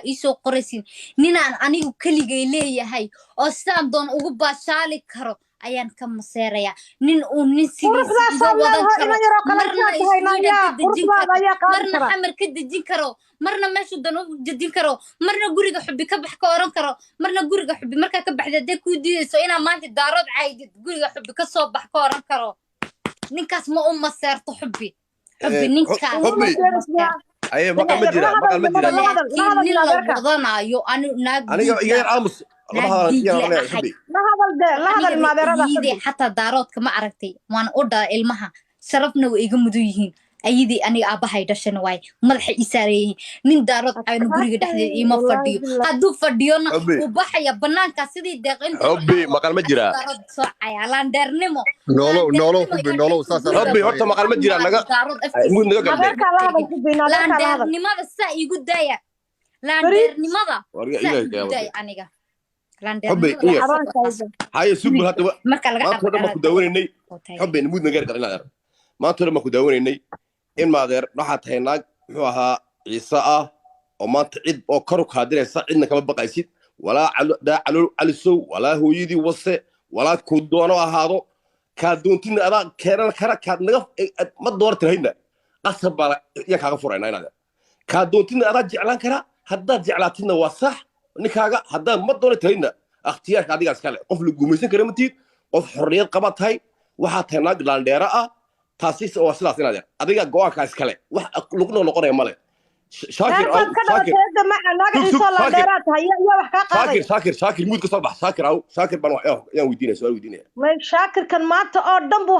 Iisoo qoraysin ninaan anigu keligay leeyahay oo sidaan doon ugu baashaali karo ayaan ka maseerayaa. Nin uu nin sidiisa iga Quruxdaasaad wadan leedahay, karo, inan yaroo kale marna intaad tahay Sweden naayaa ka dejin quruxdaada karo, ayaa qaadi marna kara. Xamar ka dejin karo, marna meeshuu dan u dejin karo, marna guriga xubi ka bax ka oran karo, marna guriga xubi markaa ka baxda hadday kuu diidayso inaa maanta Daarood caydid, guriga xubi ka soo bax ka oran karo. Ninkaas ma u maseerto, xubbi, xubbi, ninkaas Xubbi. ma u maseerto. Aye, maqal ma jira, maqal ma jira. La hadal, la Laakiin hadal nin la adeerka. wadanaayo, anu naag Aniga iga yar diigla aamus, lama naag hadal diigle iga hadalaya. ahay. Xubbi. La hadal de, la hadal Aniga maadeerada. ayidey xataa Daaroodka ma aragtay, waan u dhala ilmaha, sharafna way iga mudan yihiin. Ayidii aniga aabbahay dhashana waay madaxa ii saaran yihiin. Nin Daarood cayno guriga dhexdeeda iima Wallaahi fadhiyo. billah. Hadduu fadhiyona Xubbi. wuu baxaya banaanka sidii deeqinta. Xubbi, maqal ma jiraa? Daarood soo caya laandeernimo. Noolow, noolow xubbi, noolow, saasaa Xubbi, laga horta maqal ma jiraa naga Daarood muud naga galde. Adeerkaa la hadal, xubbi, adeerkaa la hadal. Laandeernimada saa iigu daaya, laandeernimada Warga saa iga iigu yaabade. daaya aniga. Xubbi, Laandeernimada iya. Xabaankayda. Haye, subul hadda marka laga maanta oo dhan baan ku daawanaynay. Xubbi, muud naga galin adeer. Maanta oo dhan baan ku daawanaynay in maadeer waxaa tahay naag muxuu ahaa Ciise ah oo maanta cid oo kor u kaadiraysa cidna kama baqaysid, walaa daa Calisow, walaa hooyadii wase, walaa kuu doono ahaado. Kaa doontidna adaa keenan kara, kaad naga ma doorti lahayna qasab baa yaa kaaga furaynaa. Inaad kaa doontidna adaa jeclaan kara, haddaad jeclaatidna waa sax ninkaaga, haddaad ma dooni tahayna akhtiyaarka adigaa iskale. Qof la guumaysan kara ma tihid, qof xorriyad qaba tahay, waxaa tahay naag laandheera ah. Taasi waa sidaas inaad adiga go-aankaa iskale, wax lagu noqonaya male. Shaakir Reer baad ka Shaakir. dhalatay edda maca naaga Tug, tug, Ciisoo Shaakir. laandheeraa tahay, yaa wax kaa qaaday? Shaakir, Shaakir, Shaakir, muud ka soo bax. Shaakir aw, Shaakir baan yaan weydiinaya, su'aal weydiinaya. May, Shaakirkan maanta oo dhan buu